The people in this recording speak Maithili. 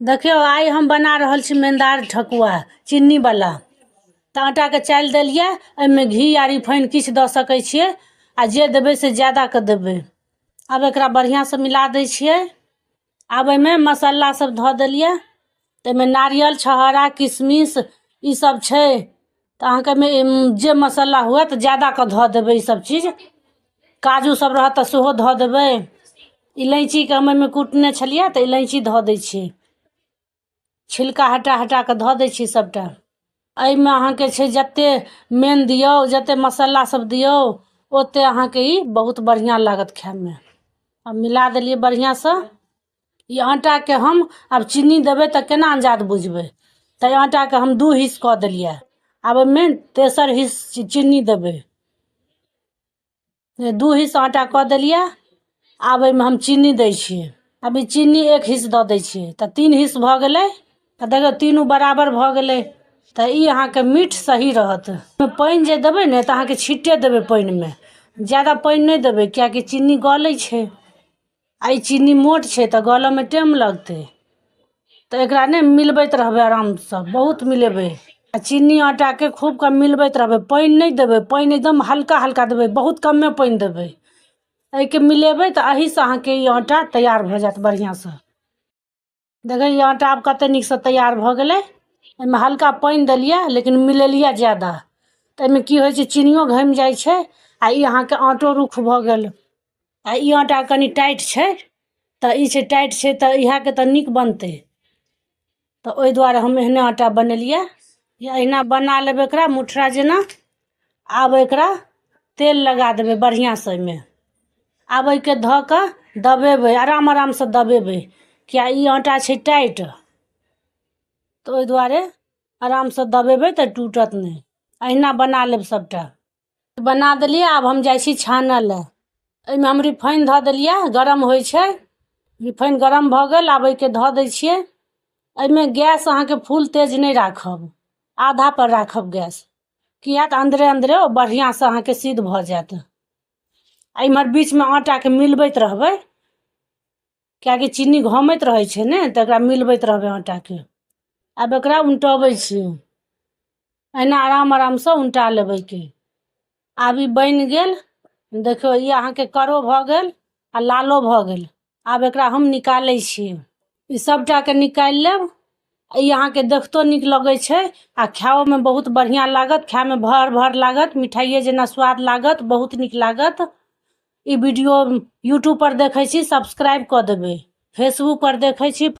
देखियौ आइ हम बना रहल छी मेन्दार ठकुआ चिन्नीवला। तऽ आटाके चालि देलियै, एहिमे घी या रिफाइन किछु दऽ सकै छियै आ जे देबै से ज्यादाके देबै। आब एकरा बढ़िआँसँ मिला दै छियै। आब एहिमे मसाला सब धऽ देलियै। ताहिमे नारियल, छहोरा, किशमिश ईसब छै, तऽ अहाँके एहिमे जे मसाला हुए तऽ ज्यादाके धऽ देबै। ईसब चीज काजू सब रहत तऽ सेहो धऽ देबै। इलायचीके हम एहिमे कुटने छलियै तऽ इलायची धऽ दै छियै, छिलका हटा हटा कऽ धऽ दै छियै सभटा। एहिमे अहाँके छै जतेक मेन दियौ, जतेक मसाला सब दियौ, ओतेक अहाँके ई बहुत बढ़िआँ लागत खाइमे। आब मिला देलियै बढ़िआँसँ ई आटाके। हम आब चीनी देबै तऽ केना अन्जाद बुझबै? तऽ आटाके हम 2 हिस्स कऽ देलियै। आब ओहिमे तेसर हिस्स चीनी देबै। 2 हिस्स आटा कऽ देलियै, आब एहिमे हम चीनी दै छियै। अभी चीनी 1 हिस्स दऽ दै छियै तऽ 3 हिस्स भऽ गेलै। तऽ देखियौ, तीनू बराबर भऽ गेलै, तऽ ई अहाँके मीठ सही रहत। पानि जे देबै ने तऽ अहाँके छिट्टे देबै पानिमे, ज्यादा पानि नहि देबै, किएकि चीनी गलै छै आ ई चीनी मोट छै तऽ गलऽमे टाइम लगतै। तऽ एकरा ने मिलबैत रहबै आरामसँ, बहुत मिलेबै आ चीनी आटाके खूब कऽ मिलबैत रहबै। पानि नहि देबै, पानि एकदम हल्का हल्का देबै, बहुत कमे पानि देबै। एहिके मिलेबै तऽ एहिसँ अहाँके ई आटा तैयार भऽ जायत बढ़िआँसँ। देखै, ई आटा आब कते नीकसँ तैयार भऽ गेलै। एहिमे हल्का पानि देलियै लेकिन मिलेलियै ज्यादा, तऽ एहिमे की होइ छै, चीनियो घमि जाइ छै आ ई अहाँके आटो रूख भऽ गेल। आ ई आटा कनि टाइट छै, तऽ ई छै टाइट छै तऽ इएहके तऽ नीक बनतै, तऽ ओहि दुआरे हम एहने आटा बनेलियै। अहिना बना लेबै एकरा मुठरा जेना। आब एकरा तेल लगा देबै बढ़िआँसँ एहिमे। आब एहिके धऽ कऽ दबेबै, आराम आरामसँ दबेबै, किया ई आटा छै टाइट, तऽ ओहि दुआरे आरामसँ दबेबै तऽ टूटत नहि। अहिना बना लेब सभटा। बना देलियै, आब हम जाइ छी छानऽ लए। एहिमे हम रिफाइन धऽ देलियै, गरम होइ छै। रिफाइन गरम भऽ गेल, आब एहिके धऽ दै छियै एहिमे। गैस अहाँके फुल तेज नहि राखब, आधा पर राखब गैस, किया तऽ अन्दरे अन्दरे ओ बढ़िआँसँ अहाँके सिद्ध भऽ जायत। आ इम्हर बीचमे आटाके मिलबैत रहबै, किएकि चीनी घमैत रहै छै ने, तऽ एकरा मिलबैत रहबै आटाके। आब एकरा उनटबै छियै, एहिना आराम आरामसँ उनटा लेबै के। आब ई बनि गेल। देखियौ, ई अहाँके करो भऽ गेल आ लालो भऽ गेल। आब एकरा हम निकालै छियै। ई सभटाके निकालि लेब। ई अहाँके देखतो नीक लगै छै आ खाओमे बहुत बढ़िआँ लागत। खायमे भर भर लागत, मिठाइए जेना स्वाद लागत, बहुत नीक लागत। ई वीडियो यूट्यूबपर देखै छी, सब्सक्राइब कऽ देबै। फेसबुकपर देखै छी।